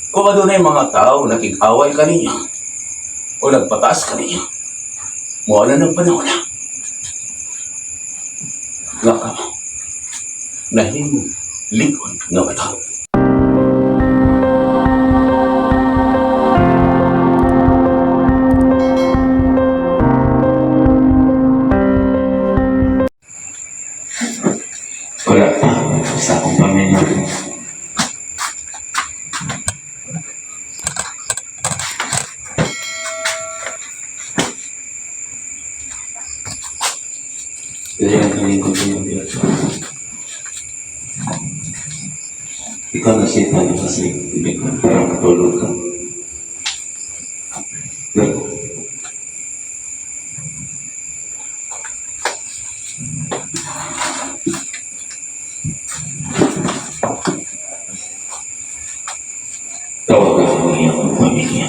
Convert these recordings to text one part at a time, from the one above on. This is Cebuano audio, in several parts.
Kung adunay mga tao nakig-away kaniya o nagpataas kaniya, mao na ng panahon na nga kamo nahimo lig-on nga mga tao. Wala pa sa akong pamilya. Dili ang kalingkod ng Diyos. Ikaw na siya tayo kasi ibig ko pero katulog ka. Pero, tawag ako ng iyong pamilya.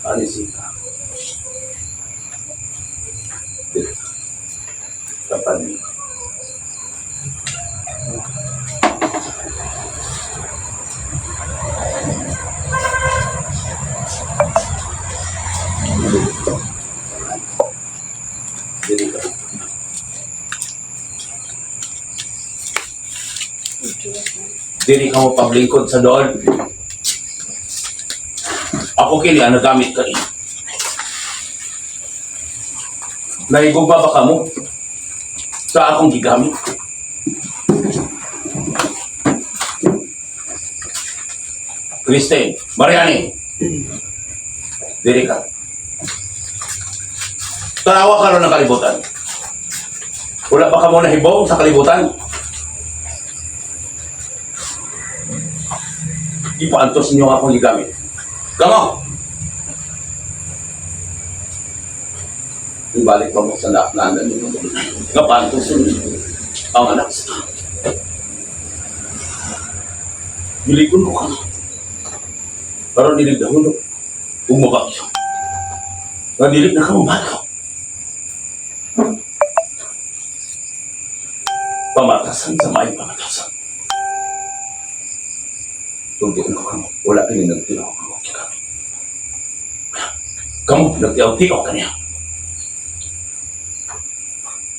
Ani sika. Dito. Kapan niyo. Dito ka. Dili ka mo paglingkod sa doon. Ako kini ang nagamit ka eh. Nahigugma ba ka mo? Sa akong gigamit? Christine, Mariani, dili ka. Tanawa ka ron ng kalibutan. Wala pa ka mo nahibong sa kalibutan? Ipaantos niyo akong gigamit. Kamo! Ibalik pa mo sa nanan ninyo. Kapantos ninyo ang anak sa tao. Gilikon ko ka. Pero dilig na hulog. Umabak siya. Nga dilig na ka mabakaw. Pamatasan sa may pamatasan. Tuntuon ko kamo. Wala kini nagtiaw ako kami. Kamu nagtiaw-tiaw kaniya.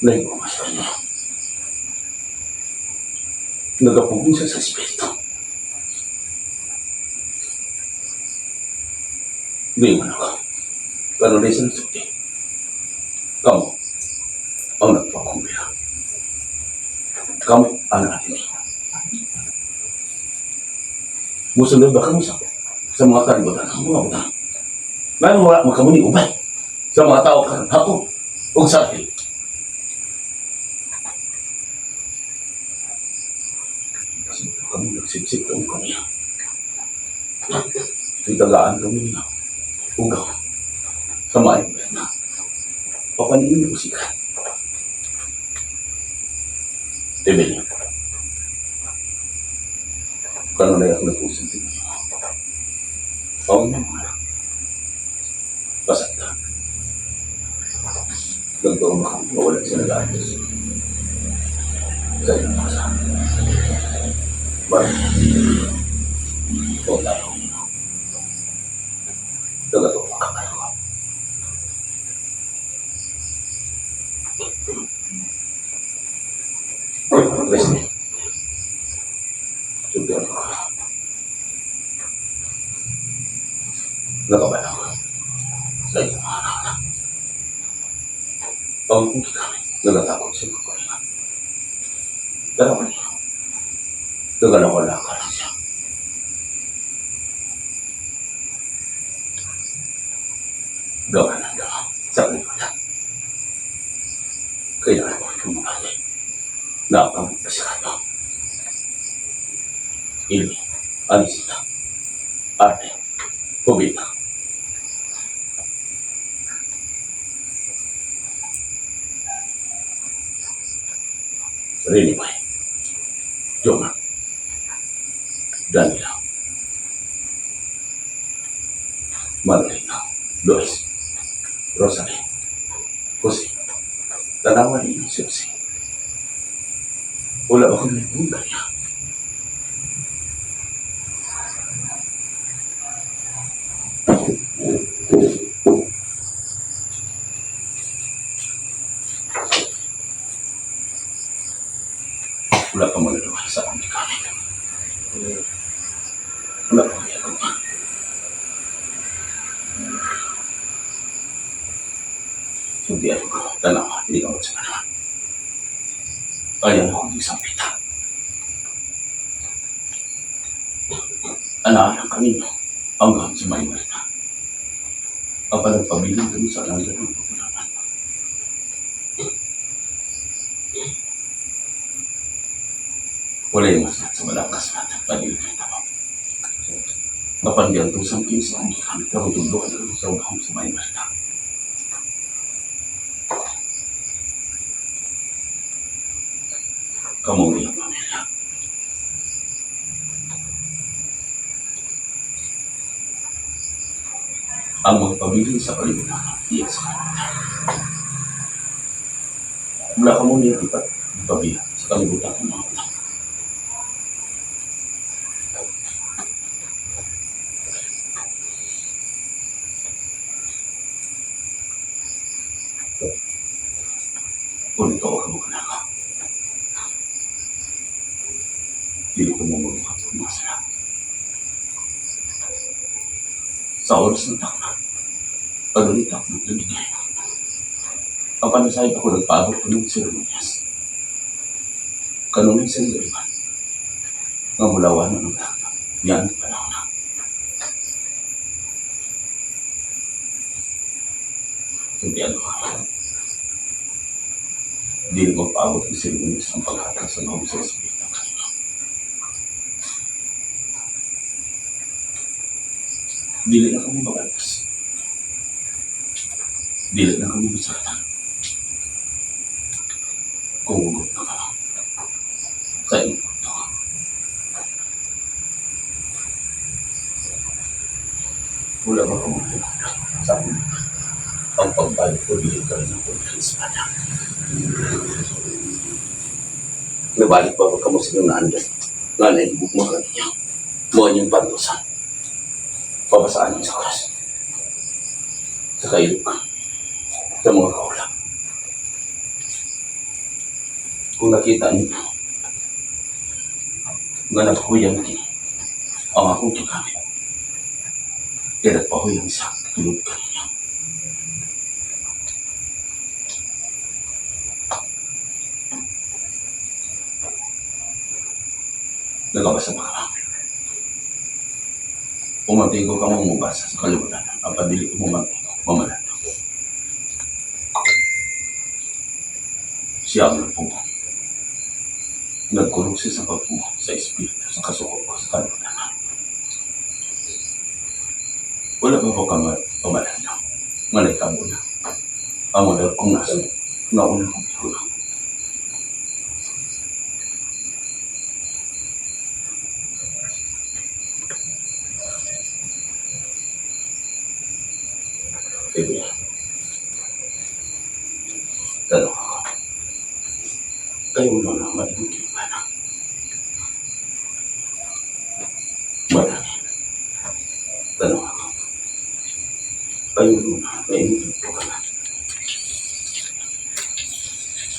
Lain ko mas kanya. Nagapugong siya sa espiritu. Ngayon man ako. Kanunay sa nagsulti. Kamu ang nagpakumbira. Kamu ang natin. Musunod ba kamo sa mga kalibutan ang mga butang? Ngano wala man kamo ni uban sa mga tao karon hapon ug sa. Kasi kamo nagsipsip kamo kaniya. Itagaan kamo niya. Ugaw. Sa maayong na. Papaninin ko siya. Emilio. Kanunay ako nag-usap din. Ang mga pasakta. Nagtaon ba kami mawala sa nag-aayos? Sa inyong masa. Bakit? O lalo. Nagatawa ka kayo. Listen. Sundan ko. Nakabala ko. Sa inyong mga anak. Ang kung kami, nagatakot sa mga kanila. Pero kanila, nagalawala ka lang siya. Gawa ng gawa sa kalimutan. Kailangan ko itong mabati. Nakapagpasado. Ili, Anisita, Arte, Jovita. Rinibay, Joma, Daniela, Marlena, Lois, Rosalie, Jose, tanawan ninyo si Jose. Wala ba kami nagpunta niya? Wala pa magagawa sa akong kami. Wala pa magagawa. Hindi ako tanawa, hindi ka sa naman. Ayaw ako ng isang pita. Alaala kanino hanggang sa may malita. Ang panagpabiling kami sa alanda ng pagkulaman. Wala yung mas sa malakas natin pag-ibig na tama. Mapangyantusan kayo sa akong kami pero tundo ka na sa ugahong sa may malita. Kamu ang iyang pamilya. Ang magpabilin sa kalibutan, iya sa kalibutan. Mula ka mo niya ipat ipabiya sa kalibutan ng mga tao. Kung ikaw ka mo kanaka, dili ko mo magbuhat ng mga sala. Sa oras ng takna, pagulit ako ng nabigay. Ang panasayad ako nagpaabot ko ng seremonyas. Kanunay sa liliman, nga mulawan na ng takna, yan ang panahon na. Sundian ko ka. Dili magpaabot ng seremonyas ang paghatag sa loob sa Espiritu kanino. Dili na kami magalas. Dili na kami masaktan. Kung hugot na ka sa inyong punto. Wala ba kang sa akin? Ang pagbalik ko dili ka rin ang espada. Nabalik pa ba kamo sa nang naandan? Nga naibog mo ka ninyo. Mo inyong pantusan. Pabasaan niyo sa oras. Sa kailog. Sa mga kaulap. Kung nakita niyo nga naghuyang kini ang akong gigamit. Kaya nagpahuyang sa tulog kaniya. Nagabasa pa ka ba? Umantigo ka mong mubasa sa kalibutan. Ang padili ko umantigo, mamalan. Siya ang nagpugo. Nagkulong siya sa pagpugo sa espiritu, sa kasuko ko sa kalibutan. Wala pa po ka pamalan na. Nganay ka muna. Ang wala kong nasa. Nauna kong ihulog. Baby. Tanong ako. Kayo na na malimut yung bana. Marami. Tanong ako. Kayo na malimut po ka na.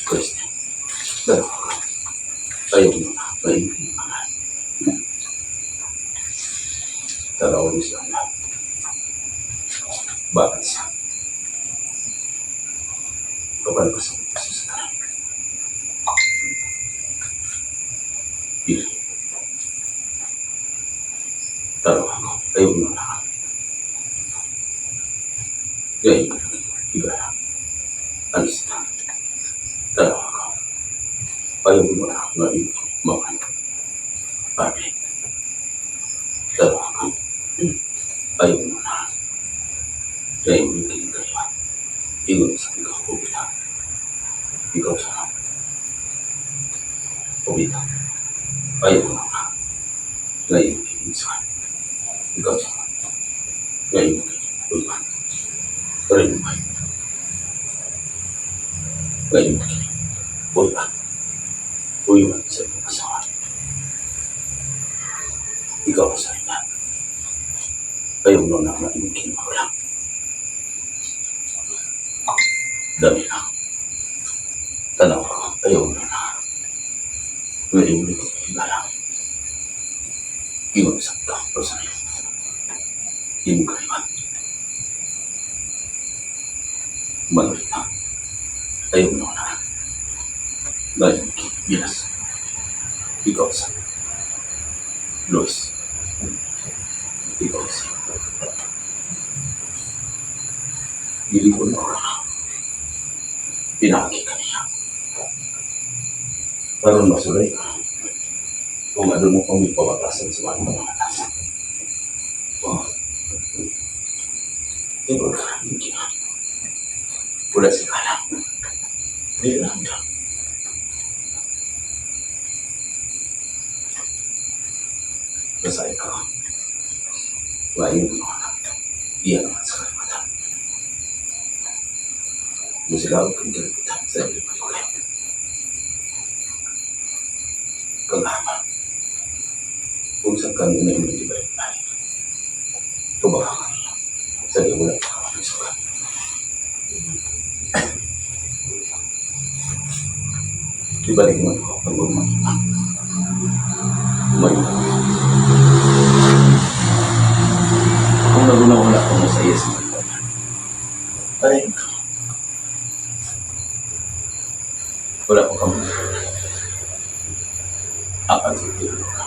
Christian. Tanong ako. Kayo na malimut yung bana. Tanaw ni siya na. Bakit siya? Kapal ka sa sa tanan. Pili. Tanong ako. Ayaw mo na. Gaya mo lang. Iba na. Alis na. Tanong ako. Ayaw mo na. Nga iyo. Makan. Barbie. Tanong ako. Ayaw mo na. Gaya mo yung kiling kayo. Ingon sa ikaw. Ubita. Ikaw sa Ubita. Ayaw mo na. Gaya mo kiling sa ikaw sa gaya mo kiling. Uy. Rin mo. Gaya mo kiling. Uy. Uy. Sa iyong asawa. Ikaw sa ina. Ayaw mo na na imong kinamagulang. Dami na. Tanaw ako. Ayaw mo na. Ngayon ulit higala. Ingon sa ikaw, Rosario. Imong kaliwa. Manuelita. Ayaw mo na. Gayon, Gilas. Ikaw sa Luis. Ikaw sa Dili ko na pinaki ka niya. Pero masulay ka. Kung ano mo kami pabatasan sa mga pamatasan. Oh. Pero hindi ka. Wala si Kala. Hindi lang siya. Basahin ako. Wayo mo na. Iya naman sa kalimutan. Musilaw kang kalimutan sa iyong palugay. Kagama. Kung saan kami na imong ibalik-balik. Tubaka kami. Sa iyo wala pa kami suka. Ibalik mo ako pag umakita. Umayo. Kung naguna-una ko mo sa iyo sa kalimutan. Palahin ka. Wala po kami. Apan sa tulog ka.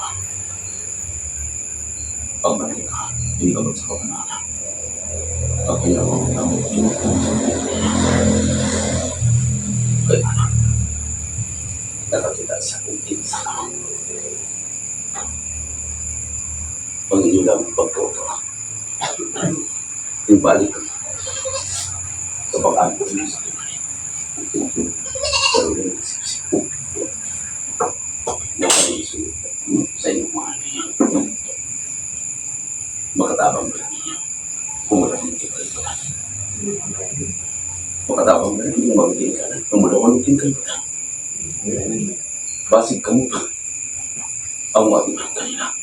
Pagbalik ka, hindi ka sa kapanana. Pag pinako ka mo, tinutong sa kaya na. Nakakita sa kung sa ka. Pag inyo lang pagtoto. Yung balik ka. Sa pag-ampo niyo sa tunay. Pero rin nasipsip. Nakaliso sa inyong mga niya. Makatabang ba niya? Kung wala nang kalibutan. Makatabang ba niya mabigay ka na? Kung wala nang kalibutan. Basig kamo pa. Ang matiman kanila.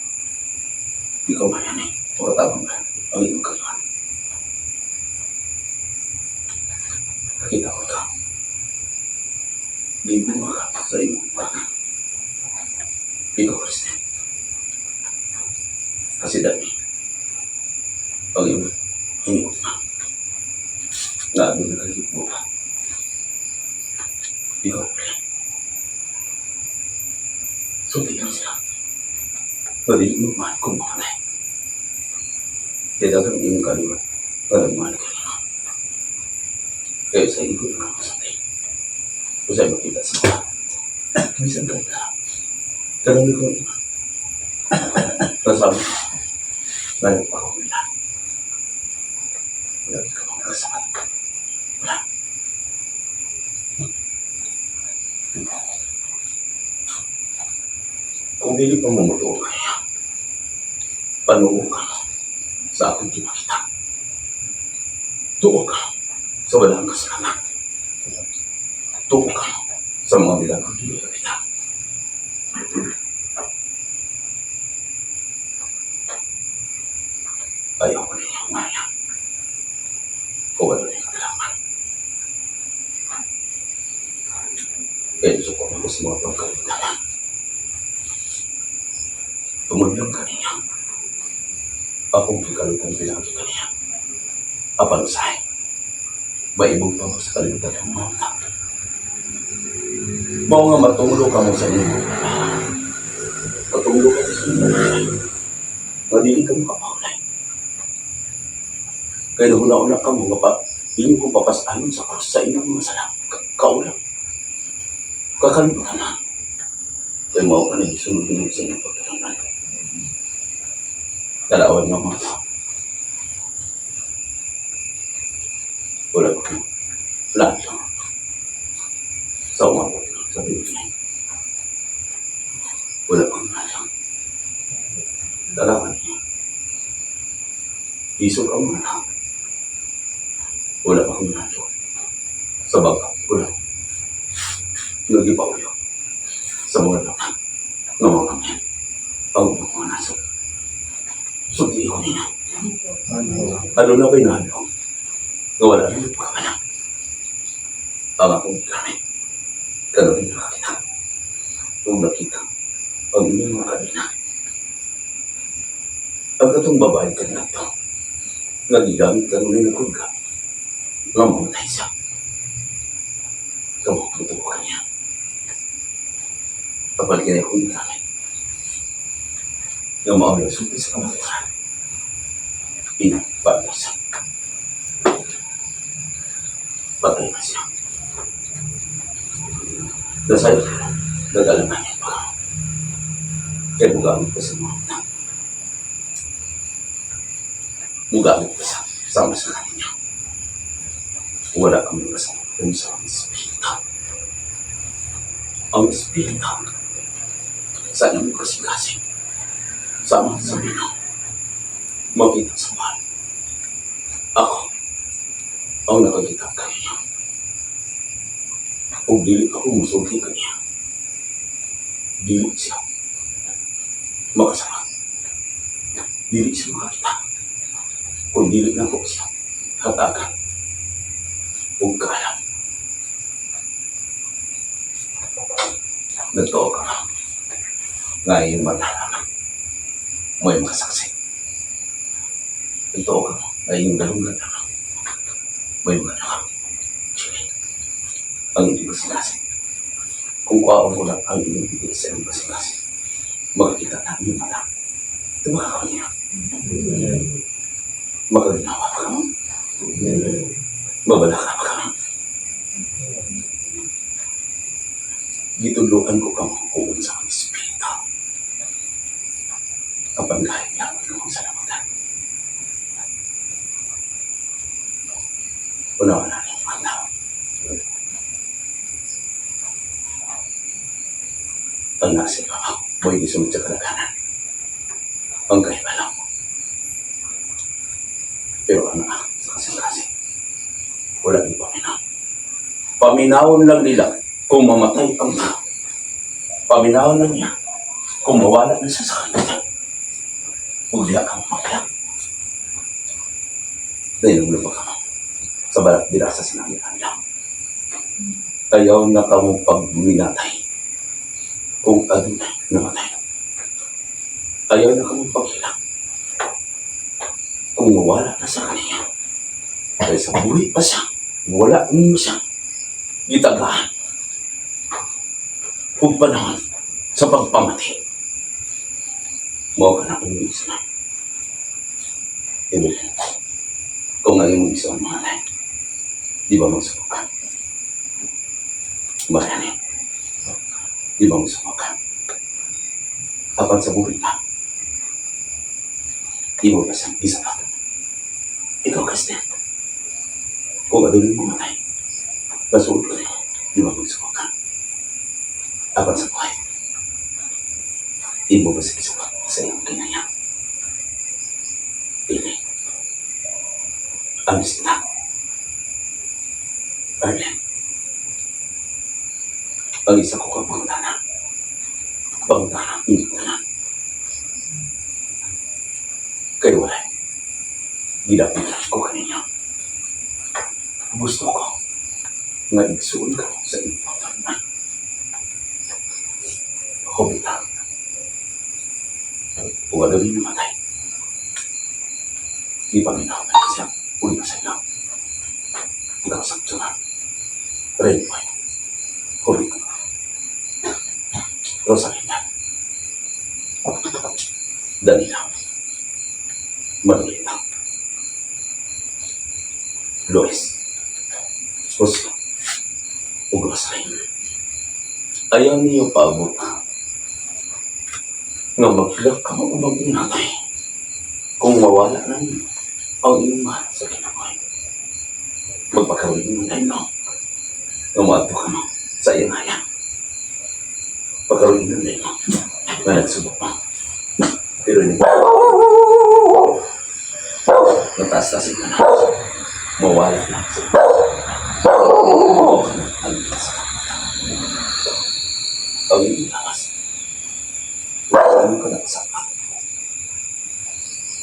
Ikaw ba yan eh? Pagkatapang ba? Ang iyong kaliwan. Nakita ko ikaw. Di mo ka sa iyong baka. Ikaw, Kristen. Kasi dami. Ang iyong iyong pa. Nga doon nakakita mo pa. Ikaw, Kristen. Sulti lang sila. Pwede mo mahal kung mamatay. Kaya dapat iyong kaliwa. Para mahal ka niya. Kaya sa iyo lang ako sa tayo. Kung sa'yo makita sa mga. Minsan ka na. Karami ko iba. Nasabi ko. Meron pa akong nila. Wala ka bang nakasabat. Wala. Kung dili pa mo matuo kaya, panuo ka sa akong ginakita. Tuo ka sa walang kasalanan. Tuo ka sa mga bilang ginakita. Ayaw ko ninyo umaya. Kung wala na yung kalaman. Kaya gusto ko ako sa mga pagkalimutan. Tumulong ka ninyo. Akong kikalutan pinakita niya. Apan usahay. Maibog pa mo sa kalimutan ng mga utak. Mao nga matulo ka mo sa inyong Matulo ka mo sa inyong Nga dili ka mo kapahulay. Kaya nahuna-una ka mo nga pa, inyo ko papasanon sa krus sa inyong mga sala. Kaulang. Kakalimutan na. Kaya mao ka na gisunod ninyo sa inyong pagkatanggal. Dalawan niyo ang mga tao. Wala pa kayo. Wala lang. Sa umabot sa Pilipinas. Wala pang lang. Dalawan niyo. Isog ang mga tao. Wala pa akong nalo. Sa baba, wala. Nagipauyo. Sa mga dapat. Ng mga kami. Ang mga nasog. Sulti ko niya. Ano na kayo nalo? Nga wala rin pagkakala. Ang akong gamit. Kano rin nakakita. Kung nakita, ang inyong mga kanina. Ang katong babae kanina to, nagigamit ka rin ng kurga. Nga mamatay siya. Kamu totoo ka niya. Kapag kaya ko namin. Nga maawala sulti sa kamaturan. Inapatay siya. Patay na siya. Nasa'yo ka, nag-alamanin pa ka. Kaya mugamit ka sa mga utang. Mugamit ka sa sama sa kanya. Wala kang kasama kung sa ang espiritu. Ang espiritu sa inyong kasing-kasing. Sama sa bino. Makita sa mahal. Ako, ang nakakita kaniya. Kung dili ako musulti kaniya, dili siya makasama. Dili siya makakita. Kung dili na ko siya, hatagan. Huwag ka alam. Nagtoo ka nga. Ngayon mata naman. May makasaksi. Nagtoo ka nga. Ngayon galungan naman. May mga nakakita. Ang inyong kasing-kasing. Kung kuwaon ko lang ang inyong bibig sa inyong kasing-kasing, makakita na ang inyong mata. Ito makakaon niya. Makaginawa pa kami. Babala ka pa kami. Gituluan ko kang hukuman sa ang espiritu. Kapag kahit yan, ang salamatan. Unawa na rin ang tao. Ang nasa ibabaw, pwede sumunod sa kalaganan. Ang kaiba lang. Pero ano sa kasing-kasing, wala di paminaw. Paminawon lang nila kung mamatay ang tao. Paminawon lang niya kung mawala na siya sa kanila. Huwag diha ka mapalak. Dahil mo pa ka sa balat dirasa sa namin anda. Ayaw na kamo pagminatay kung adunay namatay. Ayaw na kamo paghilak kung mawala na sa kaniya. Kaya sa buhi pa siya, wala ninyo siya. Gitagaan. Kung panahon sa pagpamati. Mao ka na kung isa na. Ibig, kung ang imong isa ang mahalay, di ba magsubok ka? Marani, di ba magsubok ka? Apan sa buhay pa, di mo ba siyang isa pa? Ikaw, Kristen, kung adunay mamatay, kasuod ka rin, di ba magsubok ka? Apan sa buhay, di mo ba sa isa pa sa iyong kinaya? Dili. Ang sita. Arlen. Ang isa ko ka pangutana. Pangutana, hindi tanan. Kay wala. Gidapitan ko kaninyo. Gusto ko nga igsuon ka sa iyong pagtulungan. Hobita. Kung ano rin namatay, di pa minahal siya. Uli pa sa iyo. Ikaw sa tsunga. Red boy. Hobita. Rosalinda. Danila. Manolita. Lois. Jose. Ug Rosaline. Ayaw niyo paabot nga maghilak ka mo magminatay kung mawala na ninyo ang inyong mahal sa kinabuhi. Magpakaroon ng tayo no? Nga moadto ka mo sa iyang haya. Pagkaroon ng tayo no? Nga nagsubok mo. Pero hindi nataas-taas ka na. Mawala na sa Oo, ang sa ang iyong lakas. Ano ka nagsapat?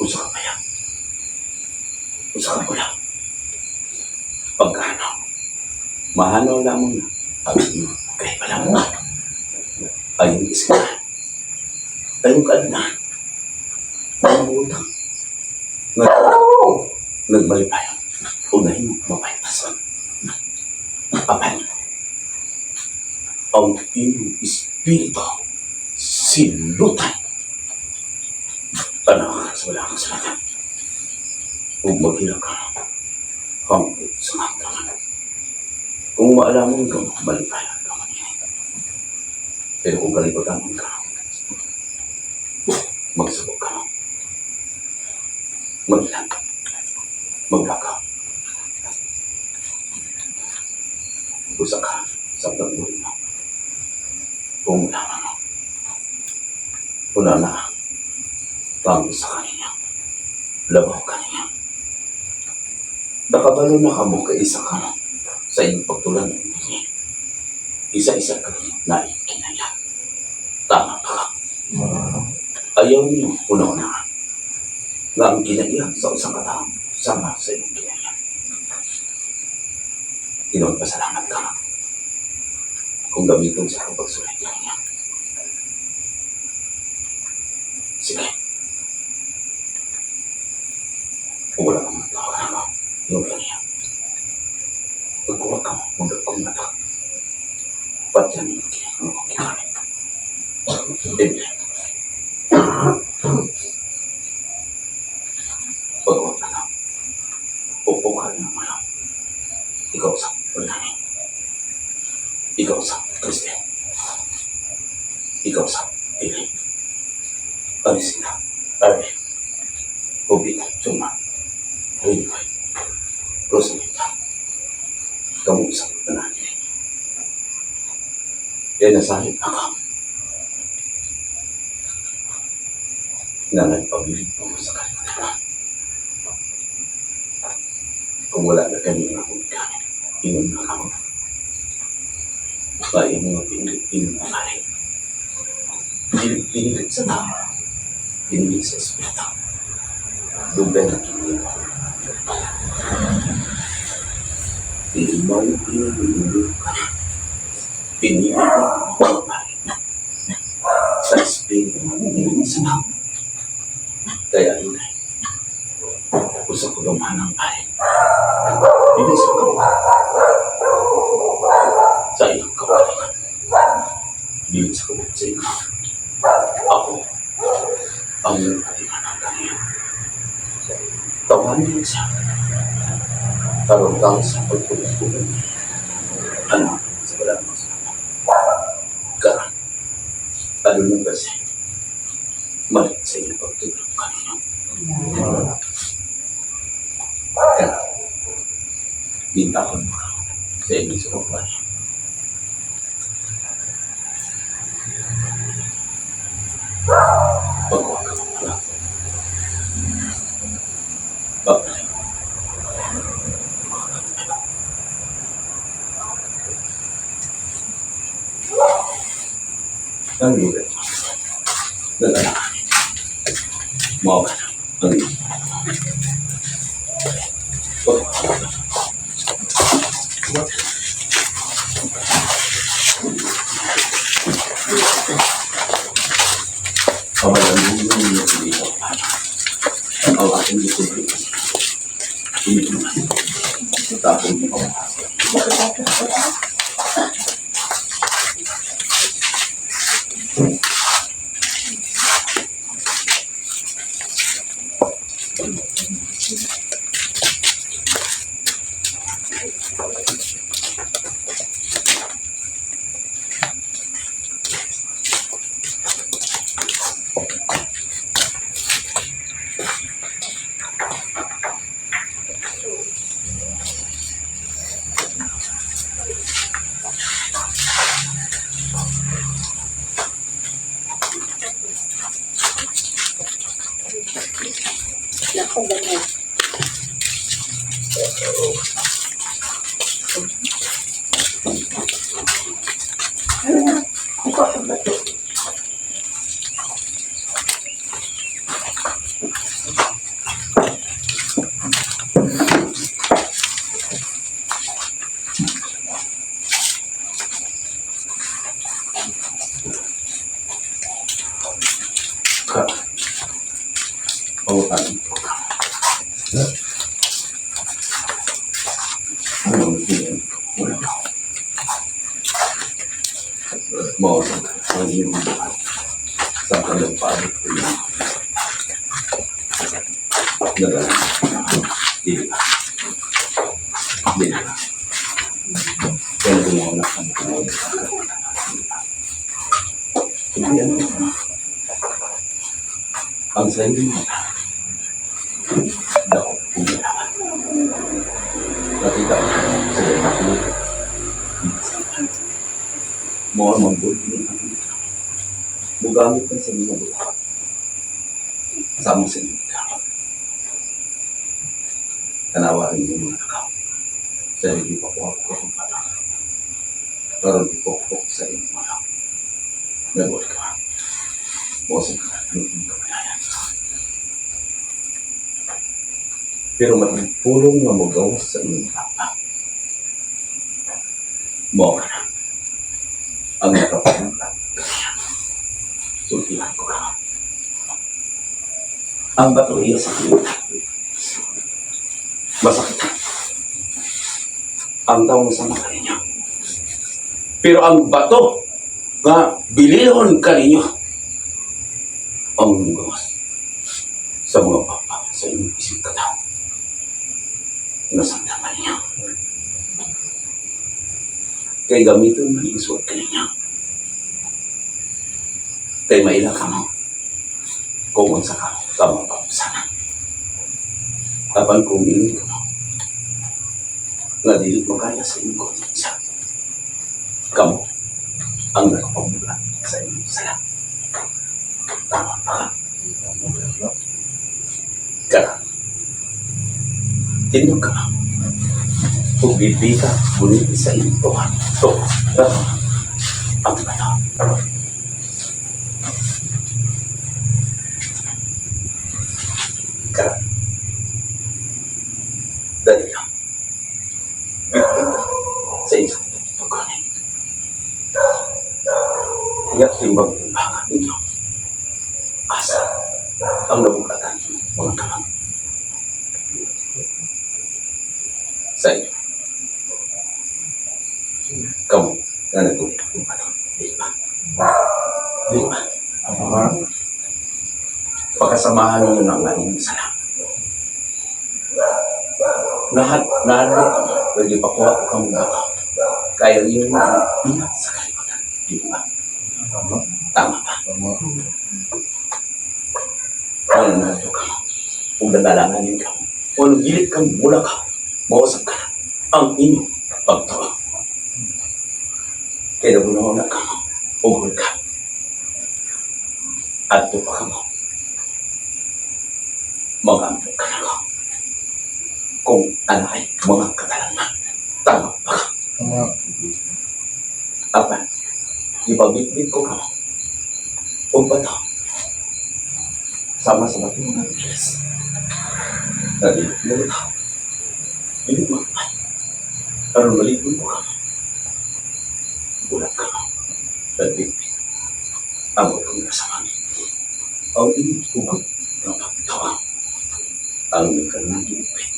Usa ka payag. Usa ka pula. Pagkano, mahanaw lamang na ang iyong kahibalang. Ayong iska. Ayong kaadna. Ayong utang. Nagmalipayon. O nahimong mapaytasan. Apan, ang inyong espiritu silutan. Anak sa wala kang salatan. Huwag maghilak ka. Hangtod sa hanggangan. Kung maalamon ka, malipayan ka man ini. Pero kung kalibutan ka, magsubok ka. Maglag. Maglakaw. Usa ka sa pagbuhi mo. Kung wala mo, una na, bago sa kaniya. Labaw kaniya. Nakabalo na kamo kay isa ka sa inyong pagtulan ng ini. Isa-isa ka na ikinaya. Tama ba ka? Ayaw niyo una-una nga ang kinaiya sa usang katao sama sa inyong kinaiya. Tinoon pasalamat ka kung gamiton sa akong pagsulay kaniya. Sige. Kung wala kang matawagan ako, yung kaniya. Pagkuha ka mo, mundot kong mata. Patyan yung kinaiya ang akong gigamit. Biblia. Pagkuha ka na, upo ka na malaw. Ikaw sa Berlani. Ikaw sa Kristen. Ikaw sa Eli. Arisina, Arne, Hobita, Juma, Rinway, Rosalinda. Kamu sa panahon. Yan nasalip ako. Na nagpabilib mo sa kalimutan. Kung wala na kanina akong gamit, ingon na ako. Kaya mga pinilit, ingon na kali. Pinilit sa tao. Hindi sa Espiritu. Dugay na kini. Imaw ini pinili ko sa Espiritu sa tao. Kaya inay, usa ko ng ay. Hindi sa kabuhat. Sa iyong kabuhat. Dili sa kabuhat sa iyo. Ako, ang iyong katimanan kaniya. Tawanan niya siya. Karon kang sa pagpulong-pulong. Anak sa wala ng sama. Karon, adunong kasi mali sa iyong pagtulong kanino. Karon, bintakon mo ka sa inyong sukupan. Pagkuha ka mo pala. Babalik. Ang lugar. Nag-anak. Mao ka na. Ang Pagkuha ka. Kawalan mo yung dito. Ang ating dito. Hindi naman. Tapong mo. Nako, ganun. Ano na? Ikaw ang bato. Ka. Pangutang ko ka. Ano ang tingin ko? Wala ka. Mao ang iyong buhat. Sa kanyang paabot ko yun. Nag-anak. Dili ba? Dili ba? Kaya gumawa na kami gumawa na Hindi ano. Ang sa inyo mata. Dako pumila. Nakita ko sa iyo ako. Mo ang good ni ang mugamit ka sa mga buhat. Sama sa inyo gamit. Tanawa rin yung mga nakaw. Sa hindi pa ko ako kung bata. Karon ipokpok sa inyo mga. Nagol ka. Bosong ka. Ano kung kamalayan. Pero matagpulong nga mogawas sa inyong papa. Mo ka na. Ang nakapamulat kaniya. Sultihan ko ka. Ang bato iya sa kanya. Masakit. Ang tao masama kaninyo. Pero ang bato nga bilihon kaninyo ang mugawas sa mga papa sa inyong isip kataw. Nasaktan ninyo. Kay gamiton man ang suot kaninyo. Kay maila ka mo. Kung unsa ka, kamo pa sana. Apan kung ingon ka mo, nga dili makaya sa inyong konsensya. Kamo ang nakapamulat sa inyong sala. Tama ba ka? Kaya, tindog ka. Kung bibita, ngunit sa inyong tuhan. To, bato, ang bato. Asa ang nabugatan mga kamang sa inyo. Kamu nga nagbulit akong bato. Di ba? Di ba? Pagkasamahan ninyo ng inyong sala. Lahat, lalo kamo, pwede pakuha ko kamo bato. Kaya yun ang ingat sa kalimutan. Di ba? Tama ba? Ano na ito kamo? Kung nagalanganin ka, o nagilit kang mula ka, mausap ka na ang inyong pagtuo. Kaya nabunaw na kamo, ugol ka. Adto pa kamo. Mag-ampo ka na ko. Kung anay mga katalangan, tama pa ka. Apan, ipabitbit ko kamo. O bato. Sama sa bato mga bilis. Dali, mo ito. Dili mo. Aron maligod ko kamo. Bulat kamo. Nagbitbit. Abot kong kasama. Ang inyong hugot ng pagtawa. Ang nagkaroon ginipit.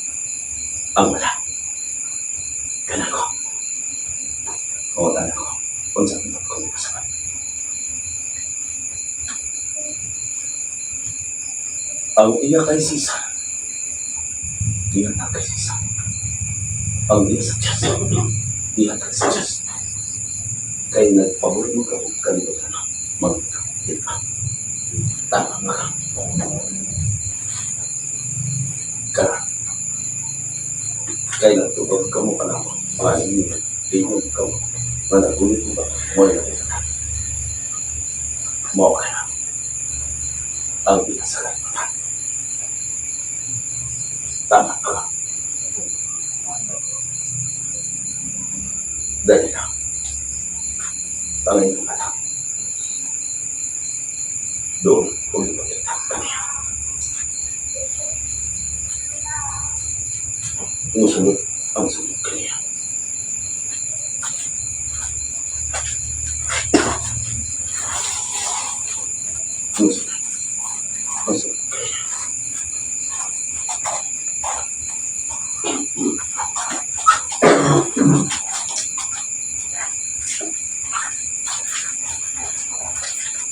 Ang wala. Kanako. O tanako. Unsa man ko kasama. Ang iya kay Cesar. Iya na kay Cesar. Ang iya sa Diyos. Iya kay sa Diyos. Kay nagpabor mo ka kung kalibutan na. Mag-di ba? Tama ba ka? Karon. Kay nagtubag ka mo kanako. Mga inyo. Ingon ka mo. Managulit mo ba? Mo na kita. Mao ka na. Ang iya sa kalibutan. Tama ka. Dali na. Ang inyong anak. Doon, kung ipakita kaniya. Musunod ang sunod kaniya. Musunod ang sunod kaniya.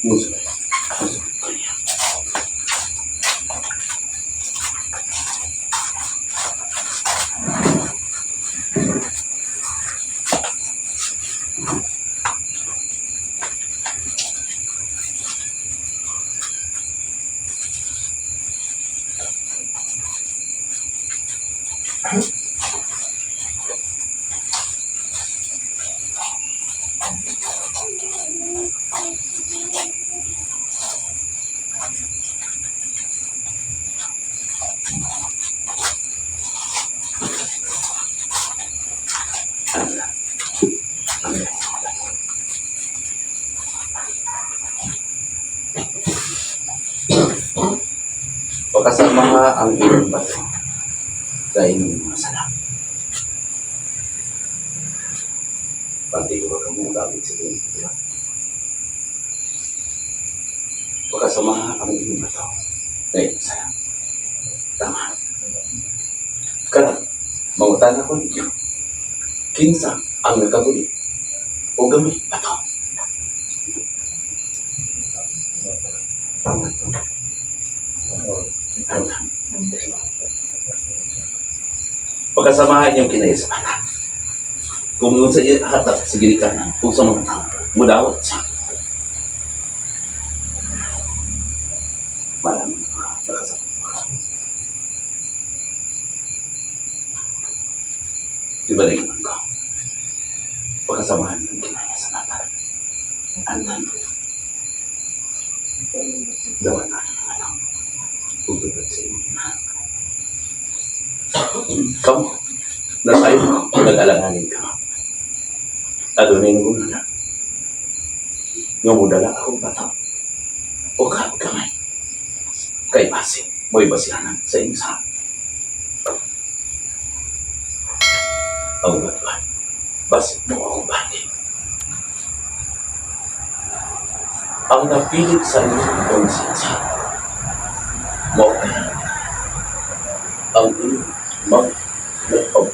Musunod ang sunod kaniya. Pagkasama ang iyong bato sa inyong mga sala. Pati ko ba mo gamit sa inyong diba? Pagkasama ang iyong bato sa inyong sala. Tama. Karon, mangutan ako ninyo. Kinsa ang nakagulit o gamay bato? Pagkasamahan yung kinaya sa bata. Kung sa hatap sa ginikanan, kung sa mga tao, mudawat siya. Malamang nakasama. Ibalik man ko. Pagkasamahan ng kinaya sa bata. Andan. Dawa na ng alam. Tutupad sa inyo na. Kamu, nasayo ko, nag-alanganin ka. Adunay na na. Nga mo dala akong bato. O kamay. Kay base, mo'y basihanan sa inyong sa. Ang batuan, base mo akong bati. Ang napilit sa inyong konsensya. Mao kay ang inyong mag nagpag.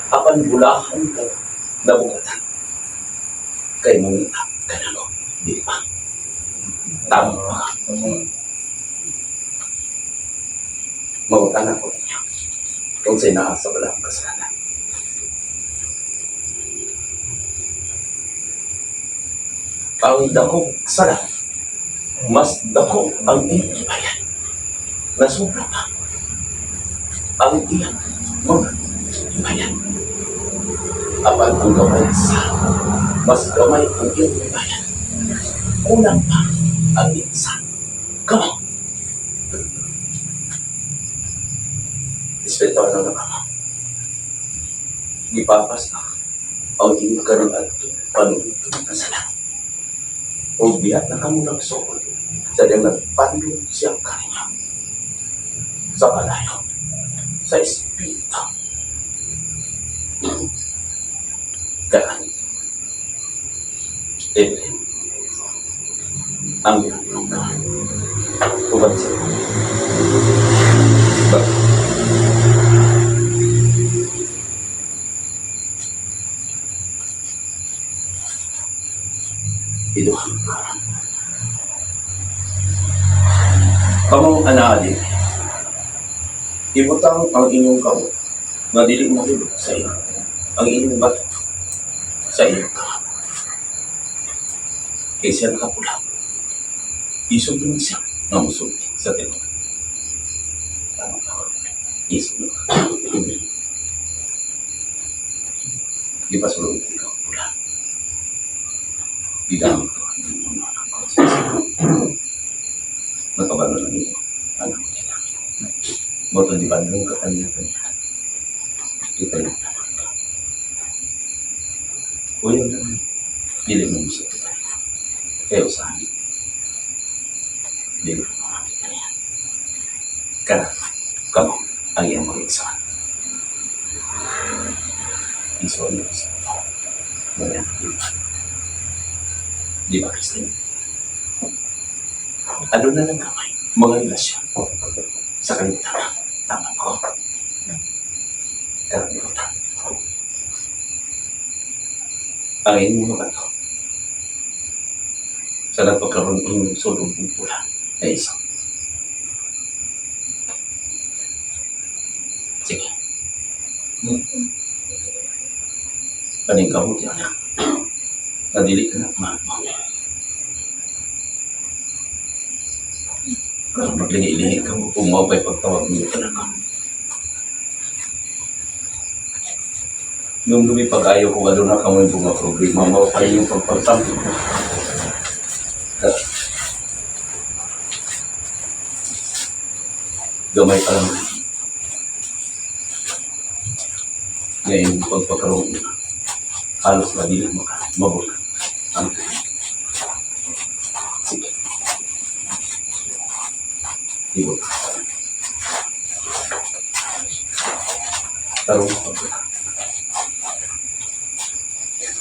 Apan bulahan ka nabugatan. Kay mangita ka na ko. Di ba? Tama ba? Mangutana ko niya. Kung sa'yo naa sa wala akong kasalanan. Ang dakong sala, mas dako ang iyong ibayan. Nasubra pa ang iyang mga ibayan. Apan ang gamay sa mas gamay ang iyong ibayan. Kulang pa ang iyong sa. Come on. Espiritu na na kamo. Gipapas na ang inyong karon at panunod na sala. O bihat na kamo nagsuod sa diyang nagpandong siya kaniya sa kalayo, sa espiritu. Kaya, Evelyn, ang iyong ka, uban sa Ba- Iduhang ka. Kamong anali, ibutang ang inyong kamot nga dili mahulog sa iyo, ang inyong bato sa iyong kamot. Kay siya nakapula. Isog naman siya nga musulti sa tinuod. Tama ka. Isog naman. Gipasulong ikaw pula. Gigamit ko ang inyong mga anak ko. Nakabalo na niyo. Anak ko ginamit. Moto di Bandung ka kanya-kanya. Kita yung tanan ka. Kuya lang. Dili mo sa kita. Kaya usahan. Dili mo makakita niya. Kaya, kamo, ang iyang mga iksan. Iso niyo sa ito. Mga di ba? Di ba, Christine? Ano na lang kamay, mga relasyon. Sa kalimutan na. Tama ba ko? Kalimutan. Ang inyong mga bato. Sa nagpagkaroon inyong sulong pula na isa. Sige. Paning kabuti, anak. Nadili ka na, mahal mo. Pero maglingi-lingi ka mo kung mao pa'y pagtawag niyo talaga. Nung lumipag ayaw ko aduna ka mo yung mga problema, mao pa yung pagpagtampo. Gamay pa lang. Ngayon, pagpagkaroon halos madili mo ka, mabuta. Ang Sige. Ibot. Tarong ko.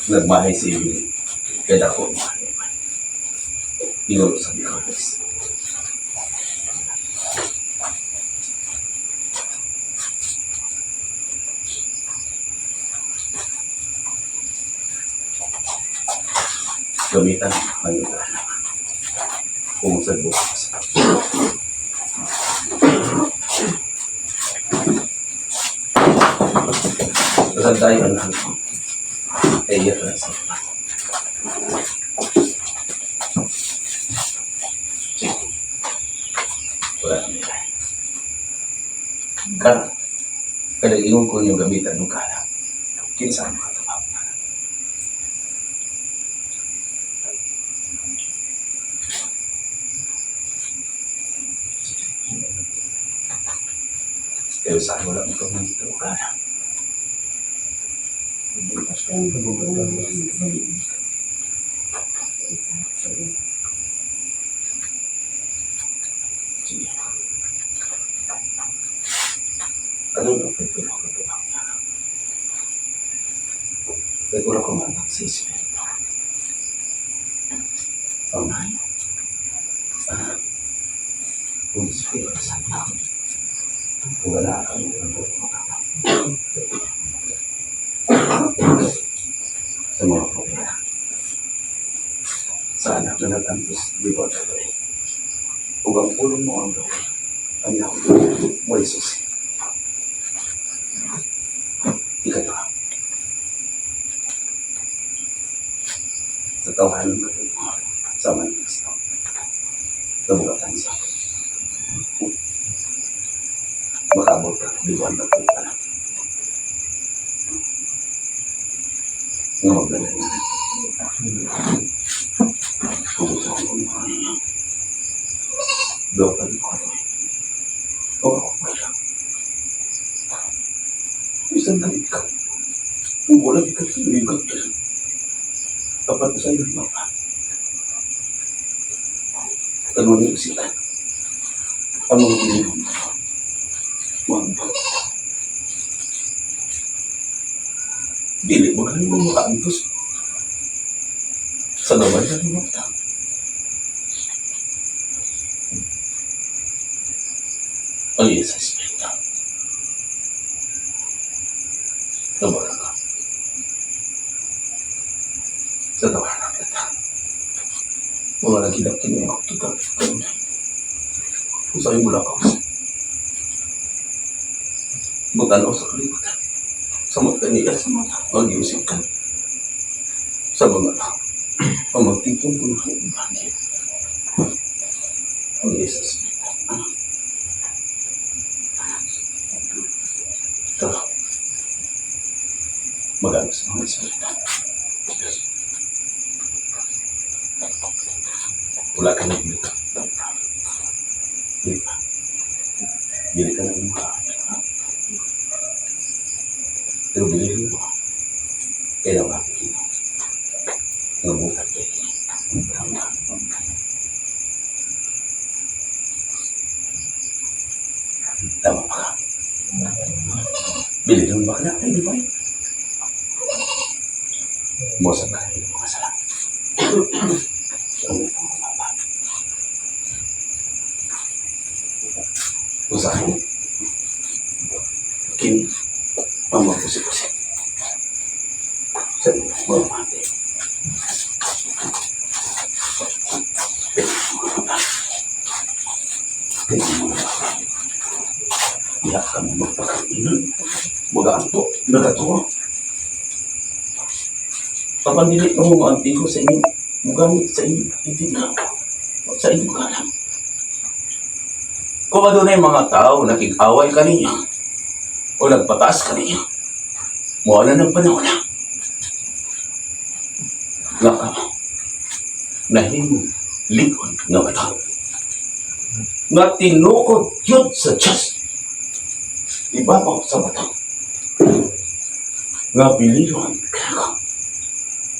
Nagmahay si Evelyn. Kaya dako mahal ni Ivan. Ingon sa Bicol. Gamitan ang iyong kaalaman. Kung sa bukas. Saan tayo ang lahat ko? Kaya iya ka sa iba. Sige. Wala na nila. Karon, kaya ingon ko yung gamitan ng kalam. Kinsa ang katubang. Kaya saan wala mo kang nandito kalam. Sige. Ano na pwede ko katubang niya? Pwede ko kumantak sa espiritu. Pamayo. Ah. Holy Spirit Santa. Wala kami ng mga sa mga propeta. Sa anak na nag-antos, di ba ito? Ug ang pulong mo ang gawin. Ang Yahweh, mo susi. Ikatuha. Sa tawhan ng katulungan sa manifesto. Kabugatan sa makaabot ka, biwan na po ka na. Nga magdala na. Kung sa akong mga niya. Doon ko ito. O ako pa siya. Isang galit ka. Kung wala ka sa ligat. Dapat sa iyo mama. Tanungin sila. Ang mga ginagawa mo. Wag. Dili mo ganun mo makaantos. Sa naman na rin mata. Ang iya sa espiritu. Tawagan ka. Sa tawagan kita. Mga nagilap kini ako kita. Kung sa'yo mula ka. Magtanaw sa kalibutan. Sa mga kaniya, sa mga mag-iusip ka. Sa mga tao. Ang magtipon ko ng ibangin. Ang iya sa espiritu. Ito. Mag-ano sa mga espiritu. Wala ka na dito. Dili pa. Dili ka na mo. Pero bilhin mo. Kaya nga kini. Nabukat kay kini. Tama pa ka. Bilhin mo ba ka na? Ay, di ba? Mosa ka, hindi mo kasala. Ang itong mama. Usahin. Kini, mama pusi-pusi. Sa inyo, mga mate. Diha ka mo magpakainan. Mag-aanto, nagatuwa. Kapag dili ka mo maantigo sa inyo, mugamit sa inyo, hindi na. Sa inyo ka lang. Kung adunay mga tao nakig-away ka niya, o nagpataas ka niya, mawala ng panahon na. Nga ka mo, nahimo likon nga tao. Nga tinukod yun sa Diyos. Ibabaw sa bato. Nga biliron ka.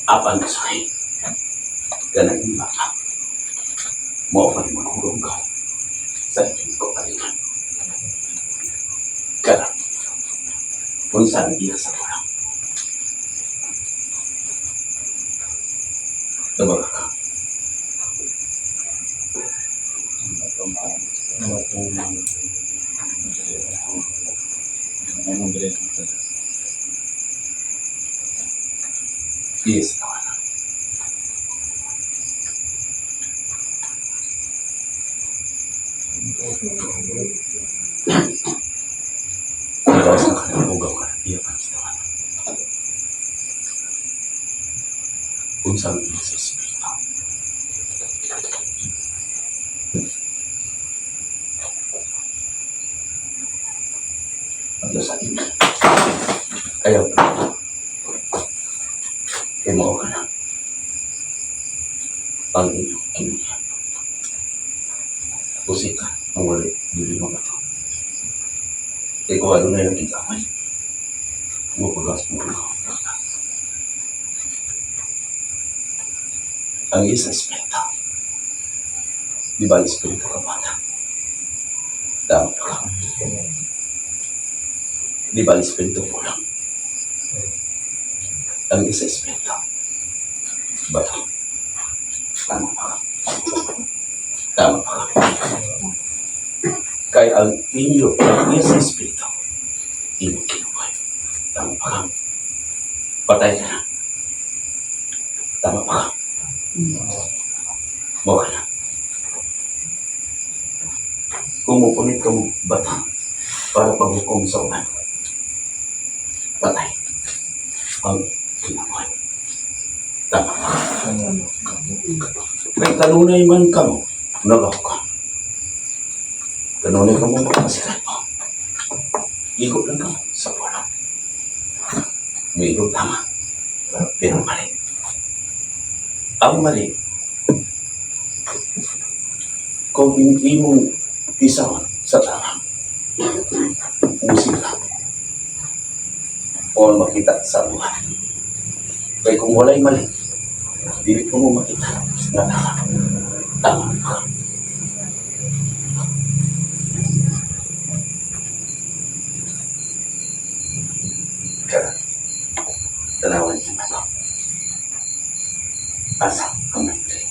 Apan sa kanang baka. Mao pa rin maghurong ka sa inyong kaugalingon. Karon, kung saan iya sa pulong. Tabaga ka. Yes, tawa na. Ikaw sa kanabugaw ka, iya ka sa tawa na. Kung saan iya sa espiritu. Ang sa inyo. Ayaw. Kaya mao ka na. Ang inyong kiniya. Pusika, ang wala, dili mo ba ito? Kaya kung ano na yung kikamay, mapagas mo na. Ang isa espiritu. Di ba espiritu ka bata? Tama pa ka. Di ba espiritu po lang? Ang isa espiritu. Bato. Tama pa ka. Tama pa ka. Kay ang inyo, ang iya sa Espiritu, imong kinabuhi. Tama pa ka? Patay ka na. Tama pa ka? Mao ka na. Kung mupunit ka mo bata para paghukom sa uban, patay ang kinabuhi. Tama pa ka? Kay kanunay man kamo, nagahukom. Kanunay kamo makasikat mo. Igo lang kamo sa puno. May igo tama, pero mali. Ang mali, kung hindi mong isawan sa tama, musika o makita sa buhay. Kaya kung walay mali, dili ko mo makita na tama. Tama ka. Kaya, tanawan niya na to. Asa ang may mali?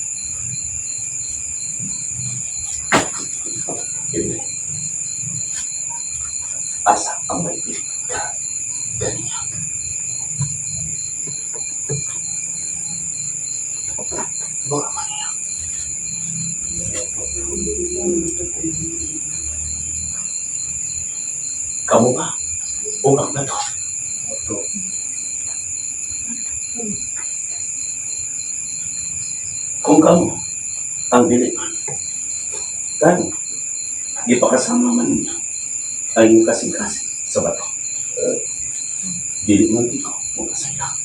Ibli. Asa ang may pili ka? Ganiya. Baka man niya. Kamu ba? O ang bato? Kung kamu ang dili man, kan gipakasama man ninyo ang inyong kasing-kasing sa bato. Dili man ikaw mo kasaya.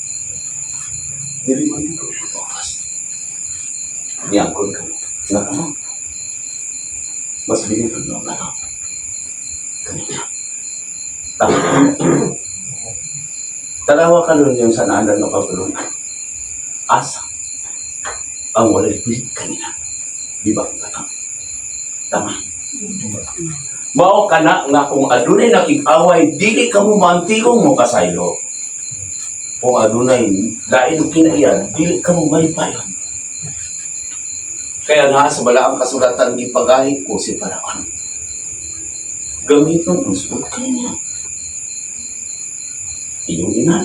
Dili man ikaw mo oras. Niangkon ka mo. Nga ka mo. Mas binigyan mo ang bato. Kanina. Tama. Tanawa ka nun yung sanaanan ng kagulunan. Asa ang walay pilit kanina. Di ba ang bato? Tama. Mao kana nga kung adunay nakig-away, dili ka mo mantigong mo kasaylo. Kung adunay lain og kinaiyan, dili ka mo malipayon. Kaya nga sa balaang kasulatan gipagahi ko si Paraon. Gamiton ang suot kaniya. Inyong ina,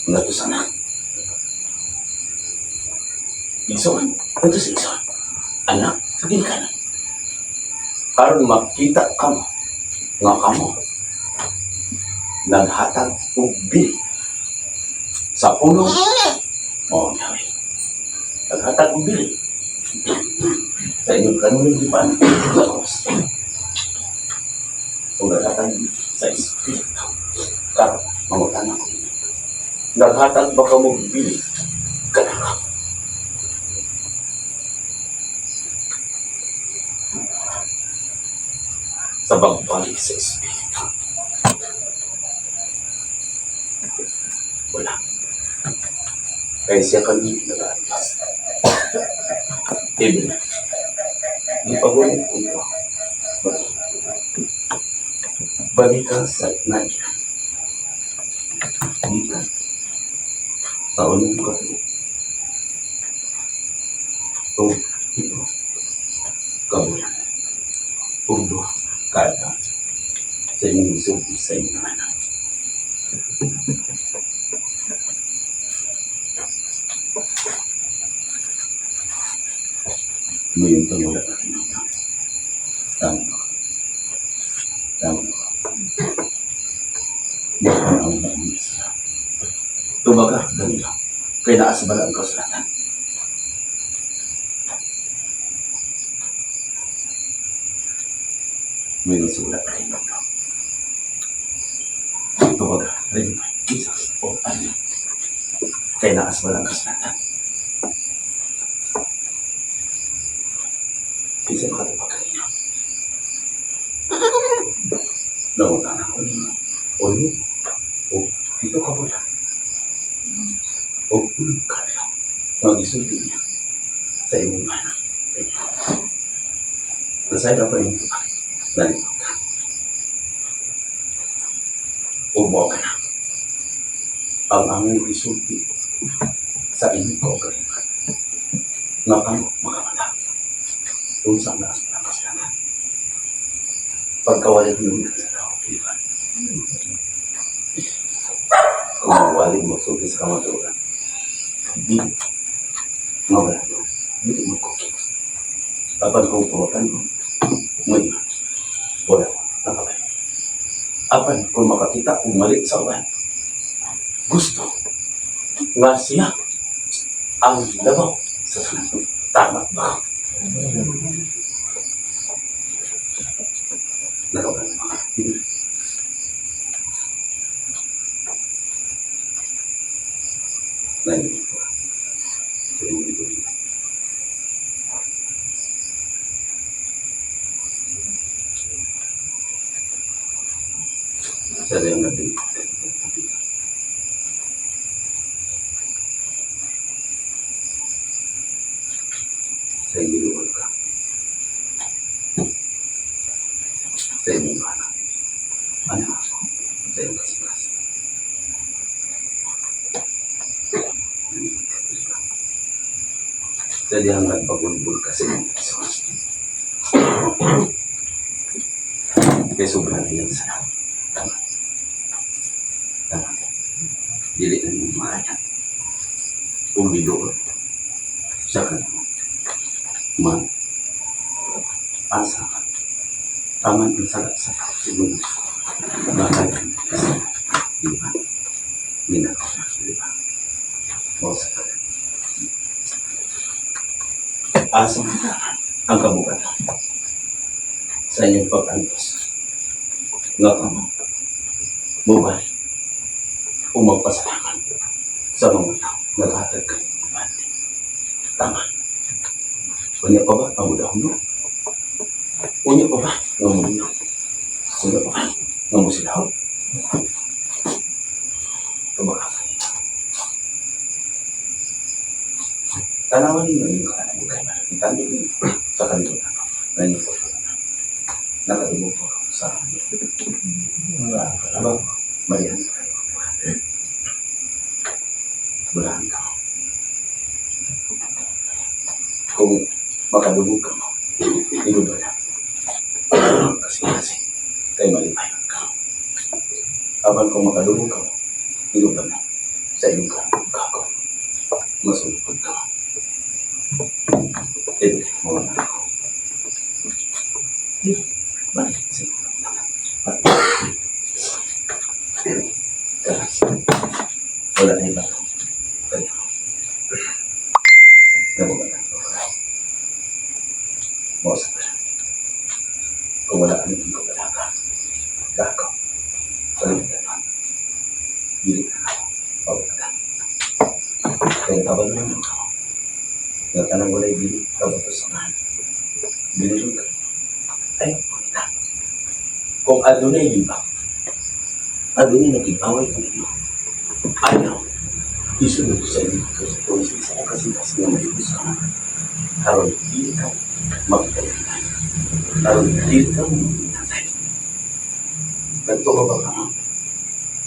nga to sana. Igsoon, ito sa igsoon. Anak, sa ginikanan. Karon makita kamo, nga kamo, naghatag og bili sa puno o nawi. Naghatag og bili sa inyong kanunay gipan sa cross. O naghatag sa Espiritu. Karon, mangutana ko ninyo. Naghatag ba kamo og bili kanaka? Sa pagbalik sa Espiritu. Wala. Kaya siya kami nag-aatlas. Ibig. Ipagulit ko ito. Balik ka sa naiya. Gikan sa unang katuig. O ito. Kabulan. Ug duha kada sa inyong isulti sa inyong anak. Ngayon ito wala na rin ako. Tama ba? Tama ba? Bukan ang maong sila. Tubaga, ganito. Kaya naas ba ang kasulatan? May nasulat kayo ng Tubaga, rin Jesus o ano. Kaya naas ba ang kasulatan? Kinsa makatubag kanina? Nangutana ko ninyo. Ulo o 7 ka bulan. O 8 ka adlaw. Mag-isulti niya sa imong anak. Nasayod ako inyong tubag. Nalipot ka. O mao ka na. Ang among isulti sa inyong kaugalingon. Nga kamo makamata. Unsa ang naas ng kasulatan. Pagkawalin mo sa tao, di ba? Kung mawalin mo, sulti sa kamaturan. Di, mawala to. Dili mo kuki. Apan kung pumatan mo, ngayon, wala ko, nakabay. Apan kung makakita kung mali sa uban, gusto nga siya ang labaw sa tanan. Tama ba? Nakabay mga hindi. Nainig ko. Sa iyong ito. Sa iyong natin. Sa iyong ka. Sa iyong anak. Anak. Sa iyong kasing-kasing. Sa dihang nagpagulbul kasi ng Isus. Kaya sobra na yan sa tama. Tama. Dili na niyong makaya. Kung gidoon, siya ka naman. Man, asa ka. Taman ang sala sa tao. Bakit? Kasi, di ba? Minakaw na, di ba? O sa tanan. Asa mo ang kabugatan sa inyong pag-antos. Nga kamo, mubalik o magpasalamat sa mga tao naghatag kayo ng bante. Tama. Unya pa ba ang mudahon no? Unya pa ba nga mulingaw? Unya pa ba nga musilahon? Tumaka ka. Tanawan ninyo yung kanan kay Itandi ninyo sa kanto na na inyo po na. Nakadungog po ako sa inyo. Aba, marihan kayo. Bulahan ka. Kung makadungog ka mo, hindi ba na? Kasi kasi, kay malipayon ka. Aban kung makadungog ka mo, hindi ba na? Sa iyong kako, masulpod ka. Eh, mawala ako. Eh, balik sa iyong Wala na iba. Kaya. Nabuka na. Mausa ka. Kung wala ka nang kabalaga, gagaw. Balik na. Dili na ako. Pawala ka. Kaya tabal na lang ako. Nga tanang walay dili, kabato sa man. Dili rin ka. Ay, pangita. Kung adunay libang, adunay nagibaway ka ninyo. Ayaw. Isunod sa inyo sa kasing-kasing na maibos ka. Karon di ka magkailan. Karon di ka magkailan. Nagtuo ba ka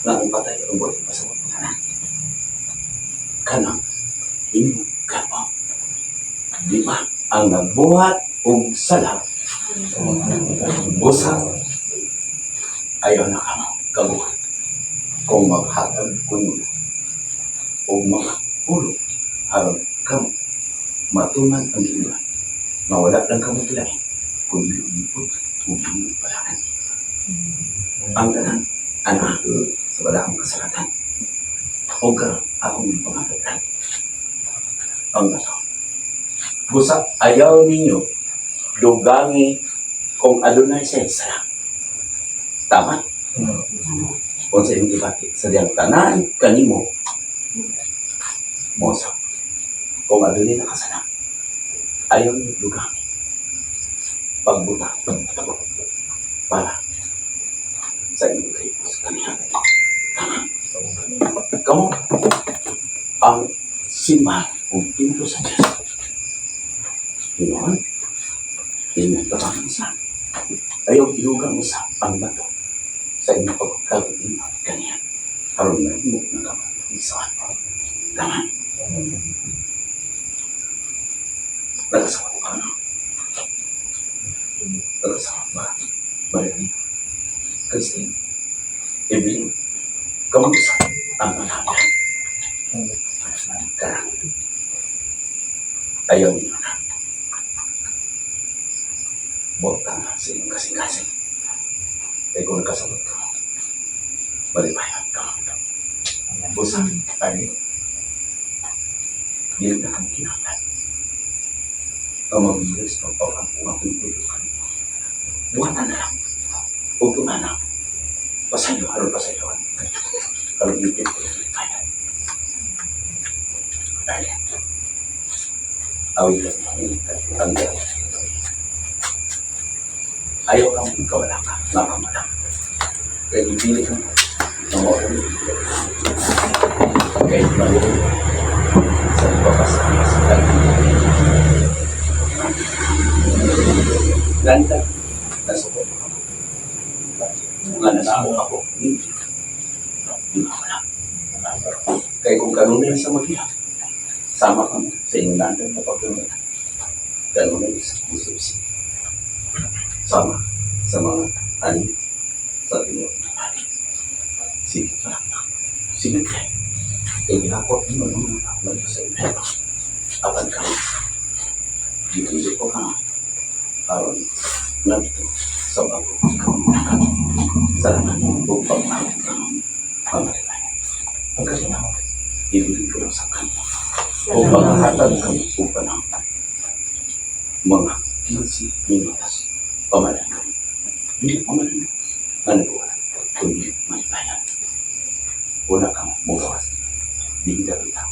na ang patay ang buhay pasawat ka na? Kanang imo ka pa. Di ba? Ang nagbuhat og sala busa ayaw na ka kabuhat kung maghatag kuno o mga pulo aron kamo matuman ang iba nga wala lang kamo lain kundi ipot ug imong balaan ang tanan ana sa wala akong kasalatan o karon akong pangabatan ang ato busa ayaw ninyo dugangi kung adunay sa sala. Tama? Kung sa iyong gibati, sa diyang tanan kanimo mosa. Kung adunay nakasala, ayaw ninyo dugangi. Pagbuta para sa inyong kaibos kaniya. Tama? Kamu, ang simbahan o templo sa Diyos. Hinoon, inyong tabangan sa ayaw ilugang sa ang bato sa inyong pagkagawin kaniya. Aron na imo na kamo isa. Tama. Nagasawa ka, no? Nagasawa ba? Marilyn, Christine, Evelyn, kamusta ang anak? Karang. Ayaw ninyo na. Huwag ka nga sa iyong kasing-kasing. Kaya kung nagkasabot ka, malibayan ka. Busa, Arnie, dili na kang kinahanglan. Ang mabilis pagpawang kung akong tulungan. Buhatan na lang. O tumana. Pasayo, haron pasayo. Haron ipit ko yung kaya. Arnie, awit ka ang gawin. Ayaw kang kawala ka, nakamala. Kaya ipili ka ng mga kaya maluho sa ipapasama sa Ganda, nasuko ako. Nga nasuko ako, hindi. Hindi wala. Kaya kung kanunay sa magiya, sama kami sa inyong landan na pagkamutan. Kanunay sa kusipsi. Sama sa mga ani sa tinuod na ani. Sige pa. Sige pa. Kaya ginakot mo ng mga tao sa inyo. Apan ka. Dito ko ka. Aron nandito sa bago kamutan. Salamat ug pagmamahal ka. Pamalibayan. Pagkalinaw, ibigay ko lang sa kanya. O pagkakatag kami upang mga 15 minutos. Pamalan kami. Hindi pamalan. Ano po? Kundi malibayan. Una kang bukas. Di kita.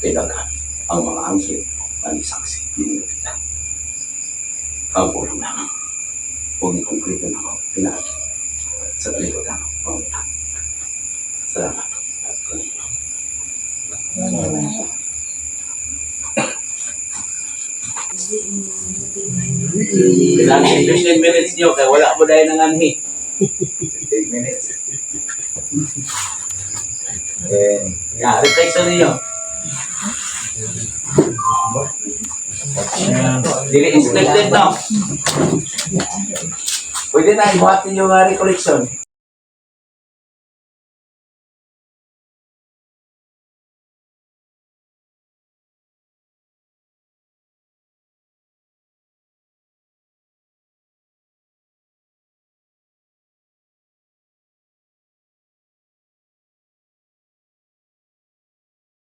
Kailangan ang mga anghel ang isaksi. Di kita. Ang ulang lamang. Huwag ikumpleto na ako. Pinaagi. Sa kalibutan ng pamilya. Salamat. Kanino. Kailangan 15 minutes nyo, kaya wala mo dahil ng anhi. 15 minutes. Eh, yeah, reflection ninyo. Dili expected, no? Pwede na ibuhatin yung recollection.